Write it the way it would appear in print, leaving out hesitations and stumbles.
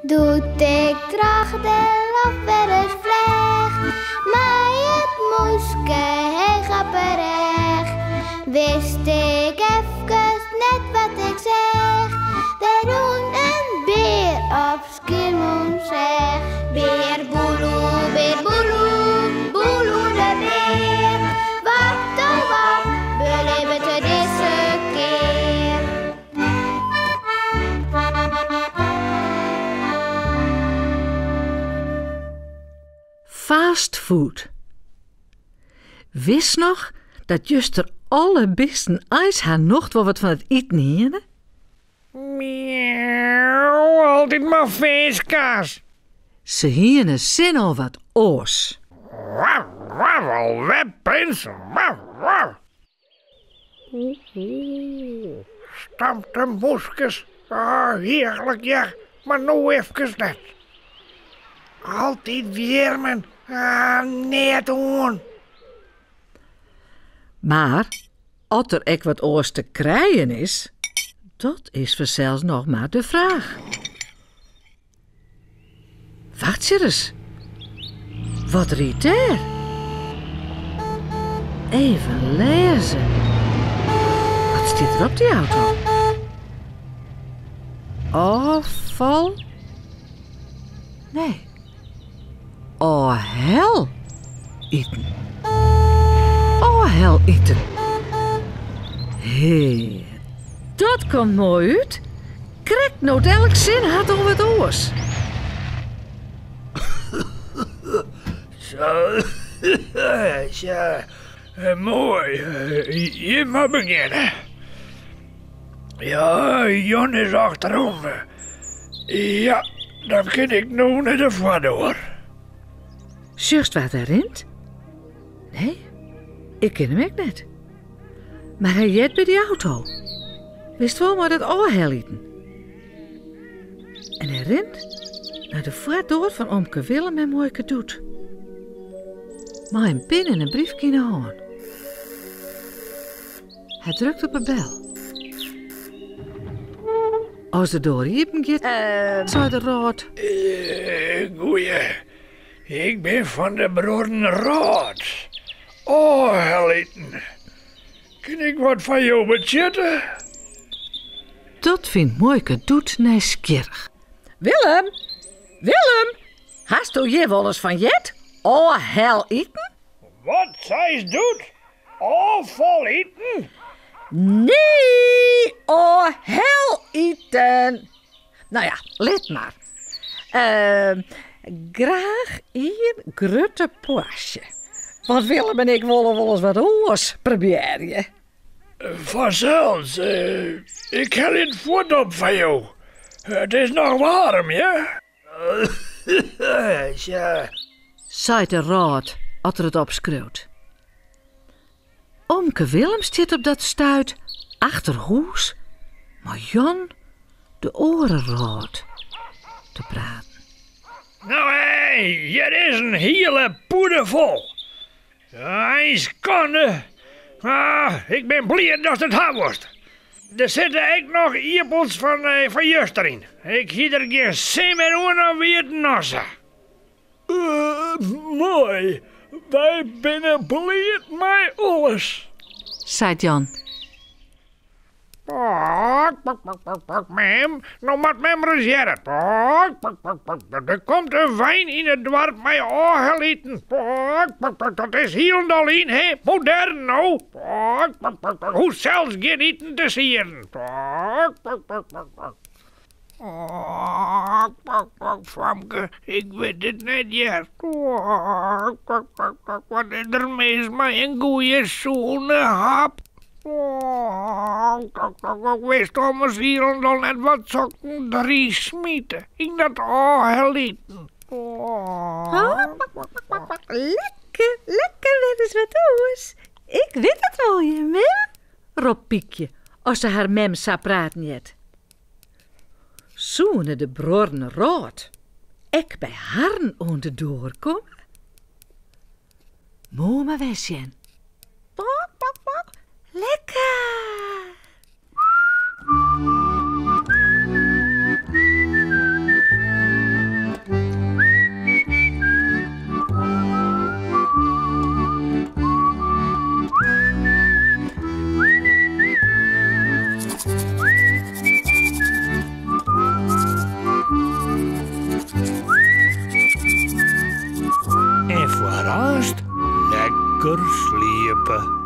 Doe't ik troch de loft wer ris fleach, mei it mûske heech op 'e rêch, wist ik efkes net wat ik seach. Der rûn in bear op Skiermûntseach. Bear Boeloe, bear Boeloe, Boeloe de bear. Wat oh wat belibbet er dizze kear? Fast food. Witst noch dat juster alle bisten eins har nocht wol wat fan it iten hiene? Miauw, altyd mar fiskkaas. Se hiene sin oan wat oars. Waf, waf, alwer prins, waf, waf. Oeh, stampte mûskes, ah, hearlik hear, mar no efkes net. Altyd wjirmen, ah, neat oan. Mar oft der ek wat oars te krijen is, dat is fansels noch mar de fraach. Wachtsje ris. Wat rydt dêr? Even lêze. Wat stiet der op dy auto? Ôffal? Nee. Ôfhel iten. Ôfhel iten. Hee, dat komt moai út. Krekt no't elk sin hat oan wat oars. Sa, sa, moai. Jim mar begjinne. Ja, Jan is achterom. Ja, dan kin ik no nei de foardoar. Sjochst wa't der rint? Nee, ik ken him ek net. Mar hy heart by dy auto. Witst wol, mei dat ôfheliten. En hy rint nei de foardoar fan omke Willem en muoike Doet. Mei in pin en in briefke yn 'e hân. Hy drukt op 'e bel. As de doar iepen giet, seit de rôt. Goeie, ik bin fan de bruorren Rôt. Ôfheliten. Kin ik wat foar jo betsjutte? Dat fynt muoike Doet nijsgjirrich. Willem! Willem! Hasto hjir wolris fan heard? Ôfheliten? Wat seist Doet? Ôffal iten? Nee, ôfhel iten. No ja, lit mar. Graach ien grutte poarsje. Want Willem en ik wolle wolris wat oars probearje. Fansels, ik helje it fuort op foar jo. It is noch waarm, hear. Seit de rôt as er it opskriuwt. Omke Willem stiet op dat stuit achter hûs mei Jan de oare rôt te praten. No hé, hjir is in hiele pûde fol. Ein skande. Ah, ik bin bliid datst it ha wolst. Der sitte ek noch ierpels fan eh, fan juster yn. Ik hie der gjin sin mear oan of wie it noch sa. Uh, moai. Wy binne bliid mei alles. Seit Jan. Pok, pok, pok, pok, pok, mem. No moat mem ris hearre. Pok, pok, pok, pok. Der komt in wein yn it doarp mei ôfheliten. Pok, pok, pok. Dat is hielendal yn, hè? Modern no. Pok, pok, pok, pok. Hoechst sels gjin iten te sieden. Pok, pok, pok, pok, pok. Pok, pok, pok, famke, ik wit it net hear. Pok, pok, pok, pok, wat is der mis mei in goeie sûne hap? Pok, pok, pok, pok, witst ommers hielendal net wat sokken deryn smite yn dat ôfheliten. Pok, pok, pok, pok, pok, lekker, lekker, wer ris wat oars. Ik wit it wol, hear mem, ropt Pykje as se har mem sa praten heart. Soene de bruorren Rôt ek by harren oan de doar komme? Moarn mar wer sjen. Pok, pok, pok, lekker! aanst lekker sliepe.